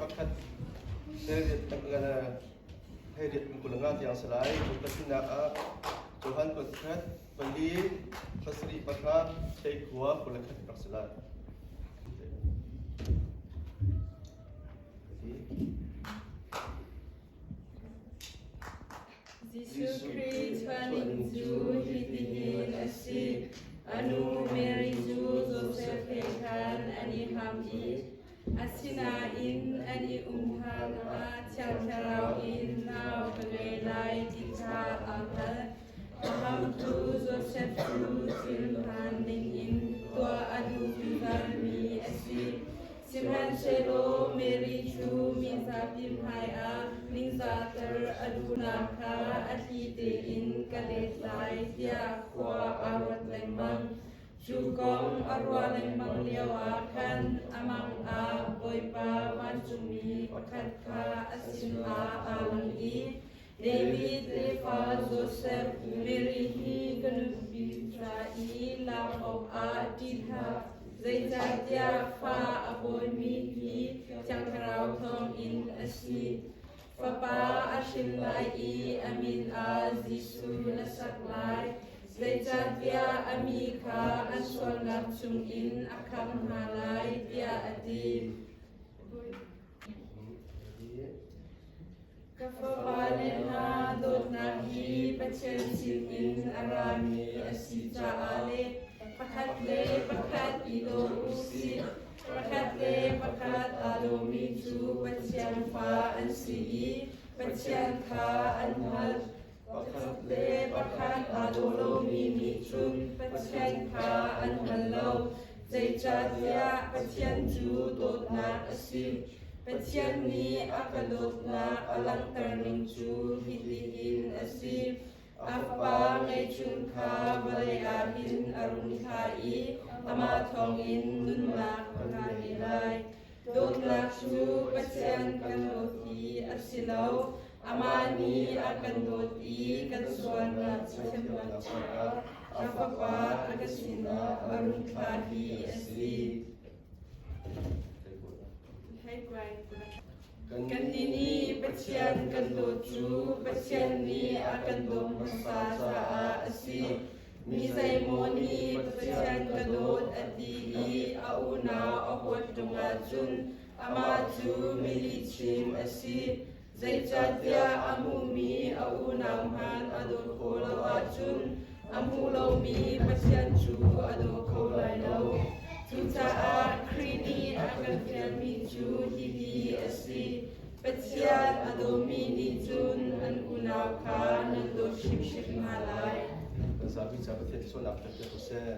Pakhat hleiriat kum 25 tiang si lai. Cun pahnihnak ah Johan kuat khat pali pasarih pahra hleikua 21 rak si lai. Jesuh Khrih chuahning cu hitihin a si. A nu Mary cu Josef he khan an i ham i asinain an i um hlan ah Thiang Thlarau in nau ka ngei lai ti kha aa hngalh. A hamtu Josef cu thil hmaan ningin tuah a duh zungzalmi a si. Sihmanhsehlaw Mary cu mi zapi hmaiah ningzahter a duhnak kha a thli tein ka let lai tiah khua aa ruat lengmang. Cu kong a ruah lengmang lioah khan a mang ah Bawipa vancungmi pakhat kha a sinah aa lang i, David tefa Josef, Mary hi ka nupi ca i lak awkah ṭih hlah, zeicahtiah fa a pawimi hi Thiang Thlarau thawngin a si. Fapa a hrin lai i a min ah Jesuh na sak lai, zeicahtiah a mi kha an sualnak chungin a khamh hna lai, tiah a ti. Ka fapale hna, dawtnak hi Pathian sinin a rami a si caah le pakhat le pakhat i daw u sih. Pakhat le pakhat aa dawmi cu Pathian fa an si i Pathian kha an hngalh. Pakhat le pakhat aa daw lomi nih cun Pathian kha an hngal lo, zeicahtiah Pathian cu dawtnak a si. Pathian nih a ka dawtnak a langhter ning cu hitihin a si: A Fapa ngeihchun kha vawlei ah hin a rung thlah i amah thawngin nunnak a ngah ve lai. Dawtnak cu Pathian kan dawt hi a si lo. Amah nih a kan dawt i kan sualnak thiamnak caah a Fapa a kan sinah a rung thlah hi a si. Kannih nih Pathian kan dawt cu Pathian nih a kan dawt hmasa caah a si. Mi zeimaw nih Pathian ka dawt a ti i a unau a huat ṭung ahcun amah cu mi lihchim a si. Zeicahtiah a hmuhmi a unau hmanh a dawt khawh lo ahcun a hmu lomi Pathian cu a daw kho lai lo. Cucaah Khrih nih a kan fialmi cu hihi a si: Pathian a dawmi nih cun an unau kha nan dawt hrimhrim hna lai. Kan zapi ca Pathian thluachuahnak pek piak u sih.